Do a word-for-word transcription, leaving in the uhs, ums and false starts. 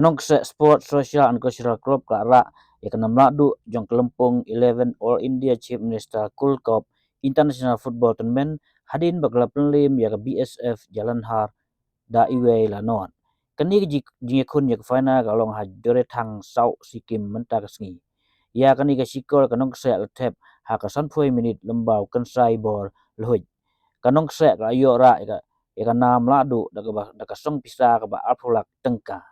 Nongkseh Sports Social and Cultural Club ka la rah ïa ka nam lahduh jong ka lympung eleven All India Chief Minister Gold Cup International Football Tournament hadien ba ka la pynliem ïa ka B S F Jalandhar da iwei la nod. Kane ka jingïakhun ïa ka final ka long ha Jorethang South Sikkim mynta ka sngi. Ïa kane ka shikor ka nongkseh la thep ha ka sanphew minit lyngba u Kynsai Bor Lhuid. Ka nongkseh ka la ïoh rah ïa ka nam lahduh da ka song pisa kaba arphew lak tyngka.